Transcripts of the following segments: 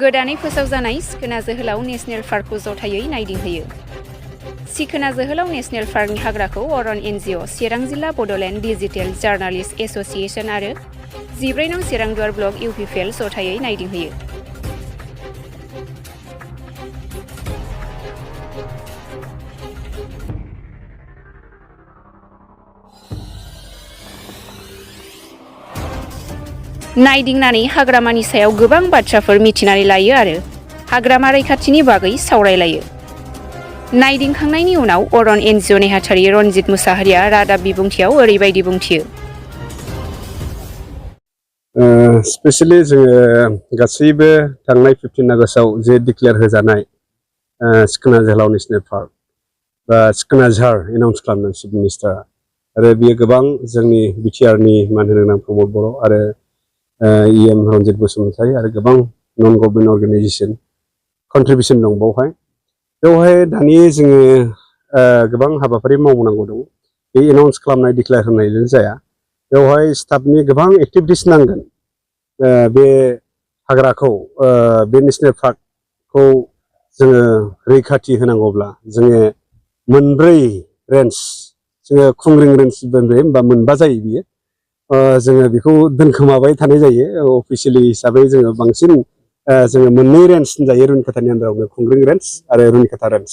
गोदानै फोसावजानाय सिखोना जोहोलाव नेशनेल पार्कखौ जथायै नायदिंहोयो। सिखोना जोहोलाव नेशनेल पार्कनि हाग्राखौ अरन एनजिअ, चिरां जिल्ला बड'लेण्ड डिजिटेल जार्नालिस्ट एस'सिएशन आरो 14 नं चिरांदुवार ब्लक इउपिपिएल जथायै नायदिंहोयो। नायदिंनानै हाग्रामानि सायाव गोबां बाथ्राफोर मिथिनानै लायो आरो हाग्रामा रैखाथिनि बागै सावरायलायो। नायदिंखांनायनि उनाव अरन एनजिअ नेहाथारि रनजित मुसाहारिया रादाब बिबुंथियाव ओरैबायदि बुंथियो। स्पेशली जोङो गासैबो थांनाय 15 आगस्टआव जे डिक्लेयार होजानाय सिखोना जोहोलाव नेशनेल पार्क बा सिखोना झार एनाउन्स खालामदों चिफ मिनिस्टार आरो बियो गोबां जोंनि बिटिआरनि मान होनो गोनां प्रमद बर' आरो इएम रनजित बसुमतारी आरो गोबां नन गभर्नमेन्ट अर्गेनाइजेशन कन्ट्रिबिउसन दं बेवहाय दानि जोङो गोबां हाबाफारि मावनांगौ दं। बे एनाउन्स खालामनाय डिक्लेयार होनायजों जाया, बेवहाय स्टाफनि गोबां एक्टिभिटिस नांगोन। बे हाग्राखौ बे नेशनेल पार्कखौ जोङो रैखाथि होनांगौब्ला जोङो मोनब्रै रेन्ज, जोङो खुंग्रिं रेन्ज होनबा मोनबा जायो बियो। जोङो बेखौ दोनखोमाबाय थानाय जायो। अफिसियेलि हिसाबै जोङो बांसिन जोङो मोननै रेन्ज होनजायो रुनिकाटानि आन्दारावनो, खुंग्रिं रेन्ज आरो रुनिकाटा रेन्ज।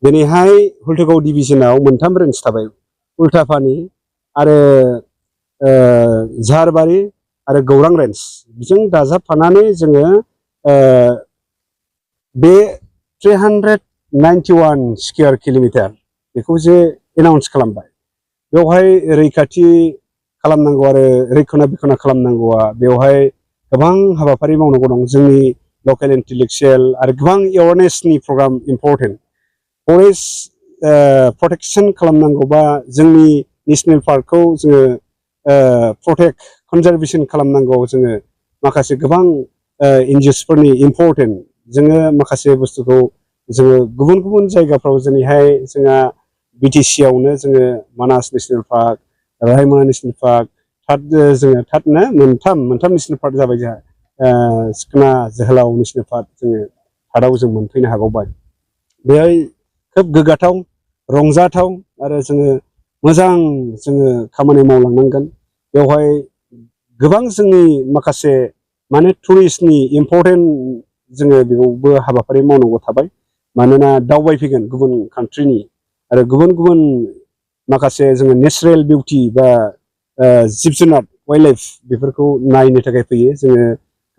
दिनैहाय हुल्थुगाव डिभिजनाव मोनथाम रेन्ज थाबाय, उल्टापानि आरो झारबारि आरो गौरां रेन्ज। बिजों दाजाबफानानै जोङो बे 391 स्कुवेर किल'मिटार बेखौ जे एनाउन्स खालामबाय, बेवहाय रैखाथि खालामनांगौ आरो रैखना खालामनांगौआ बेवहाय गोबां हाबाफारि मावनांगौ दं। जोंनि लकेल इन्टेलेक्सुयेल आरो गोबां एवारनेसनि प्रग्राम इम्परटेन्ट। फरेस्ट प्रटेक्सन खालामनांगौबा जोंनि नेशनेल पार्कखौ जोङो प्रटेक्ट कनजारभेसन खालामनांगौ। जोङो माखासे गोबां एनजिअसफोरनि इम्परटेन्ट, जोङो माखासे बुस्थुखौ जोङो गुबुन गुबुन जायगाफ्राव जेरैहाय जोंहा बिटिसि आवनो जोङो मानास नेशनेल पार्क, रायमना नेशनेल पार्क, जोङो मोनथाम नेशनेल पार्क जाबाय जोंहा। सिखोना जोहोलाव नेशनेल पार्क जोङो थार्डआव जों मोनफैनो हागौबाय। बेहाय खोब गोग्गाथाव, रंजाथाव आरो जोङो मोजां जोङो खामानि मावलांनांगोन। बेवहाय गोबां जोंनि माखासे माने टुरिस्टनि इम्परटेन्ट जोङो बेयावबो हाबाफारि मावनांगौ थाबाय। मानोना दावबायफैगोन गुबुन कान्ट्रिनि आरो गुबुन गुबुन माखासे जोङो नेचारेल बिउटि बा जिब जुनार वाइल्ड लाइफ बेफोरखौ नायनो थाखाय फैयो। जोङो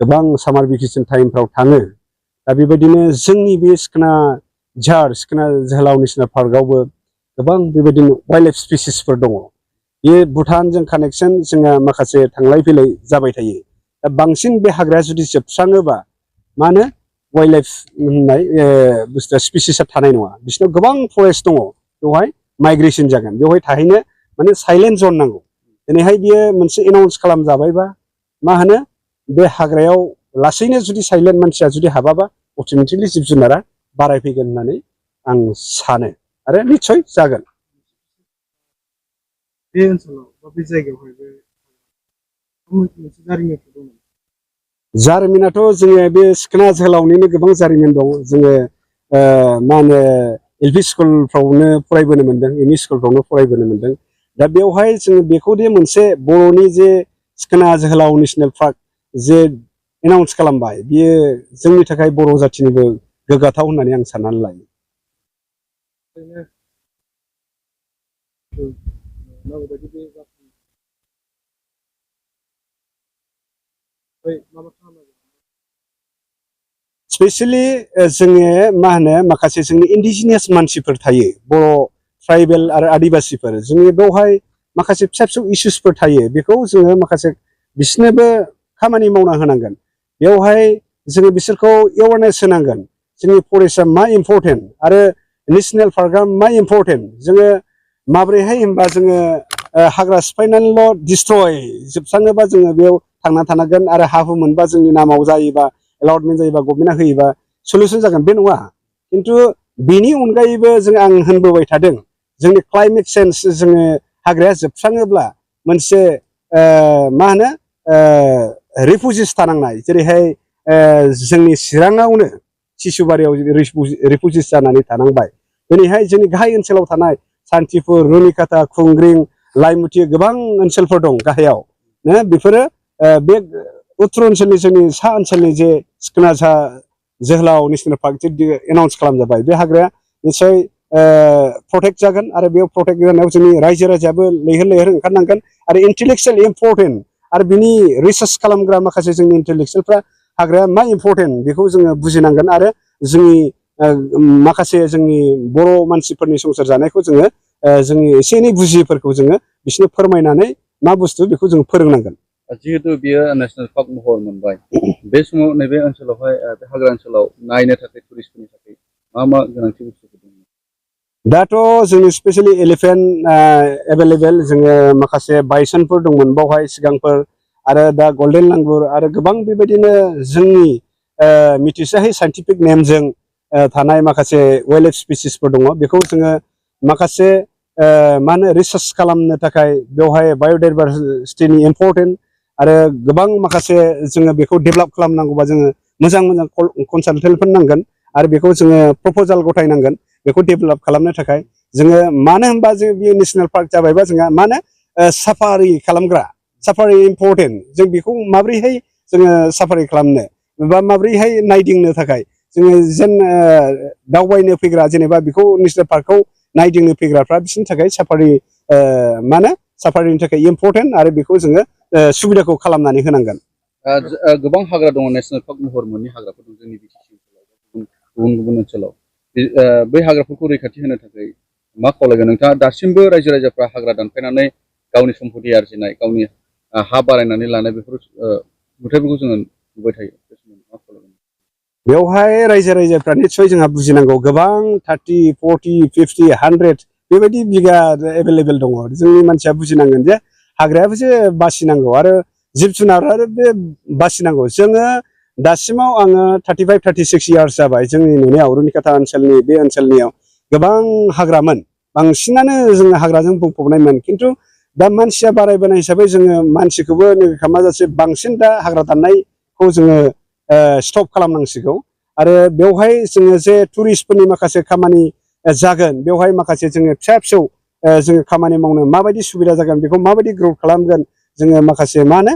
गोबां सामार भेकेसन टाइमफ्राव थाङो। दा बेबायदिनो जोंनि बे सिखोना जोहोलाव नेशनेल पार्कआवबो गोबां बेबायदिनो वाइल्ड लाइफ स्पिसिसफोर दङ। बे भुटानजों कानेक्सन जोंहा माखासे थांलाय फैलाय जाबाय थायो। दा बांसिन बे हाग्राया जुदि जोबस्राङोबा मा होनो वाइल्ड लाइफ होननाय बुस्थुआ स्पिसिसा थानाय नङा। बिसोरनाव गोबां फरेस्ट दङ, बेवहाय माइग्रेसन जागोन। बेवहाय थाहैनो माने साइलेन्ट जन नांगौ। दिनैहाय बियो मोनसे एनाउन्स खालामजाबायबा मा होनो बे हाग्रायाव लासैनो जुदि साइलेन्ट मानसिया जुदि हाबाबा अट'मेटिकलि जिब जुनारा बारायफैगोन होननानै आं सानो आरो निस्सय जागोन। बे ओनसोलाव बा बे जायगायावहाय मोनसे जारिमिनफोर दङ। जारिमिनाथ' जोङो बे सिखोना जोहोलावनिनो गोबां जारिमिन दं। जोङो मा होनो एलपि स्कुलफ्रावनो फरायबोनो मोन्दों, एमइ स्कुलफ्रावनो फरायबोनो मोन्दों। दा बेवहाय जोङो बेखौदि मोनसे बर'नि जे सिखोना जोहोलाव नेशनेल पार्क जे एनाउन्स खालामबाय, बियो जोंनि थाखाय बर' जाथिनिबो गोग्गाथाव होननानै आं साननानै लायो। स्पेशली जोङो मा होनो माखासे जोंनि इन्डिजिनियास मानसिफोर थायो, बर' ट्राइबेल आरो आदिबासिफोर। जोंनि बेवहाय माखासे फिसा फिसौ इस्युसफोर थायो, बेखौ जोङो माखासे बिसोरनोबो खामानि मावना होनांगोन। बेवहाय जोङो बिसोरखौ एवारनेस होनांगोन। जोंनि फरेस्टआ मा इम्परटेन्ट आरो नेशनेल पार्कआ मा इम्परटेन्ट। जोङो माब्रैहाय होनबा जोङो हाग्रा सिफायनानैल' डिस्ट्रय जोबस्राङोबा जोङो बेयाव थांना थानांगोन आरो हा हु मोनबा जोंनि नामाव जायोबा एलटमेन्ट जायोबा गभर्नमेन्टआ होयोबा सलिउसन जागोन, बे नङा। खिन्थु बेनि अनगायैबो आं होनबोबाय थादों, जोंनि क्लाइमेट चेन्ज, जोङो हाग्राया जोबस्राङोब्ला मोनसे मा होनो रिफुजिस थानांनाय, जेरैहाय जोंनि चिराङावनो सिसुबारियाव रिफुजिस जानानै थानांबाय। दिनैहाय जोंनि गाहाय ओनसोलाव थानाय सान्थिपुर, रुनिकाटा, खुंग्रिं, लाइमुथि गोबां ओनसोलफोर दं गाहायाव। बेफोरो बे उत्तर ओनसोलनि जोंनि सा ओनसोलनि जे सिखोना जोहोलाव नेसनेल पार्क जे एनाउन्स खालामजाबाय, बे हाग्राया निस्सय प्रटेक्ट जागोन आरो बेयाव प्रटेक्ट जानायाव जोंनि रायजो राजायाबो लैहोर लैहोर ओंखारनांगोन आरो इन्टेलेक्सुवेल इम्परटेन्ट आरो बिनि रिसार्च खालामग्रा माखासे जोंनि इन्टेलेक्सुवेलफ्रा हाग्राया मा इम्परटेन्ट बेखौ जोङो बुजिनांगोन आरो जोंनि माखासे जोंनि बर' मानसिफोरनि संसार जानायखौ जोङो जोंनि एसे एनै बुजियैफोरखौ जोङो बिसोरनो फोरमायनानै मा बुस्थु बेखौ जों फोरोंनांगोन। जिहेतु बियो नेशनेल पार्क महर मोनबाय, बे समाव नैबे ओनसोलावहाय बे हाग्रा ओनसोलाव नायनो थाखाय टुरिस्टफोरनि थाखाय मा गोनांथि बुस्थुफोर दङ? दाथ' जोंनि स्पेसियेलि एलिफेन्ट एभेलेबेल, जोङो माखासे बाइसनफोर दंमोन बावहाय सिगांफोर, आरो दा गल्डेन लांगुर आरो गोबां बेबायदिनो जोंनि मिथिसायै साइन्टिफिक नेमजों थानाय माखासे वाइल्ड लाइफ स्पिसिसफोर दङ। बेखौ जोङो माखासे मा होनो रिसार्च खालामनो थाखाय बेवहाय बाय'डाइभारसिटिनि इम्परटेन्ट आरो गोबां माखासे जोङो बेखौ डेभेलप खालामनांगौबा जोङो मोजां मोजां कनसालटेन्टफोर नांगोन आरो बेखौ जोङो प्रप'जाल गथायनांगोन बेखौ डेभेलप खालामनो थाखाय। जोङो मानो होनबा जों बे नेसनेल पार्क जाबायबा जोंहा मा होनो साफारि खालामग्रा, साफारि इम्परटेन्ट। जों बेखौ माब्रैहाय जोङो साफारि खालामनो बा माब्रैहाय नायदिंनो थाखाय जोङो जेन दावबायनो फैग्रा, जेनेबा बेखौ नेसनेल पार्कखौ नायदिंनो फैग्राफ्रा बिसोरनि थाखाय साफारि मा होनो साफारिनि थाखाय इम्परटेन्ट आरो बेखौ जोङो सुबिदाखौ खालामनानै होनांगोन। गोबां हाग्रा दङ, नेसनेल पार्क महर मोननै हाग्राफोर दं जोंनि बिटिसि ओनसोलाव, गुबुन गुबुन ओनसोलाव। बै हाग्राफोरखौ रैखाथि होनो थाखाय मा खावलायगोन नोंथाङा? दासिमबो रायजो राजाफ्रा हाग्रा दानफायनानै गावनि सम्पति आरजिनाय, गावनि हा बारायनानै लानाय बेफोर नुथायफोरखौ जोङो नुबाय थायो। बे समाव मा खावलायगोन? बेवहाय रायजो राजाफ्रा निस्सय जोंहा बुजिनांगौ, गोबां 30, 40, 50, 100 बेबायदि बिगा एभेलेबेल दङ। जोंनि मानसिया बुजिनांगोन जे हाग्रायाबो जे बासिनांगौ आरो जिब जुनार आरो बे बासिनांगौ। जोङो दासिमाव आङो 35, 36 इयार्स जाबाय जोंनि नुनायाव रुनिकाटा ओनसोलनि बे ओनसोलनियाव गोबां हाग्रामोन, बांसिनानो जोङो हाग्राजों बुंफबनायमोन। खिन्थु दा मानसिया बारायबोनाय हिसाबै जोङो मानसिखौबो नैबे खालामाजासे बांसिन दा हाग्रा दाननायखौ जोङो स्टप खालामनांसिगौ। आरो बेवहाय जोङो जे टुरिस्टफोरनि माखासे खामानि जागोन, बेवहाय माखासे जोङो फिसा फिसौ जोङो खामानि मावनो माबायदि सुबिदा जागोन, बेखौ माबायदि ग्रौथ खालामगोन, जोङो माखासे मा होनो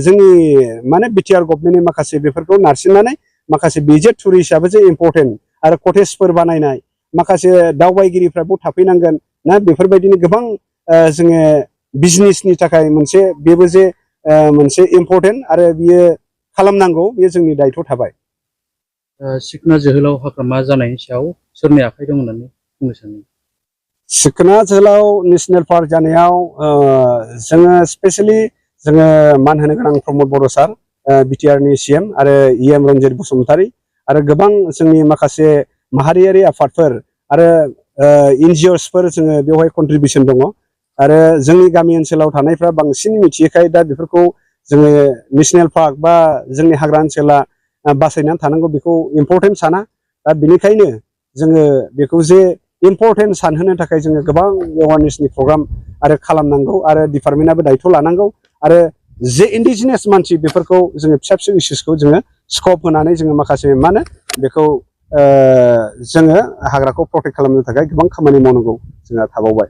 जोंनि मा होनो बिटिआर गभर्नमेन्टनि माखासे बेफोरखौ नारसिननानै माखासे बेजे टुरिस्टआबो जे इम्परटेन्ट आरो कटेजफोर बानायनाय, माखासे दावबायगिरिफ्राबो थाफैनांगोन ना, बेफोरबायदिनो गोबां जोङो बिजनेसनि थाखाय मोनसे बेबो जे मोनसे इम्परटेन्ट आरो बियो खालामनांगौ, बेयो जोंनि दायथ' थाबाय। सिखोना जोहोलाव हाग्रामा जानायनि सायाव सोरनि आखाइ दं होननानै बुंनो सानो? सिखोना जोहोलाव नेसनेल पार्क जानायाव जोङो स्पेसियेलि जोङो मान होनो गोनां प्रमद बर' सार, बिटिआरनि CM, आरो EM रन्जित बसुमतारी आरो गोबां जोंनि माखासे माहारियारि आफादफोर आरो NGOsफोर जोङो बेवहाय कन्ट्रिबिउसन दङ। आरो जोंनि गामि ओनसोलाव थानायफ्रा बांसिन मिथियोखाय दा बेफोरखौ जोङो नेसनेल पार्क बा जोंनि हाग्रा ओनसोला बासायनानै थानांगौ बेखौ इम्परटेन्ट साना। दा बेनिखायनो जोङो बेखौ जे इम्परटेन्ट सानहोनो थाखाय जोङो गोबां एवारनेसनि प्रग्राम आरो खालामनांगौ आरो डिपार्टमेन्टआबो दायथ' लानांगौ आरो जे इन्डिजिनियास मानसि बेफोरखौ जोङो फिसा फिसौ इस्युसखौ जोङो स्कप होनानै जोङो माखासे मा होनो बेखौ जोङो हाग्राखौ प्रटेक्ट खालामनो थाखाय गोबां खामानि मावनांगौ जोंहा थाबावबाय।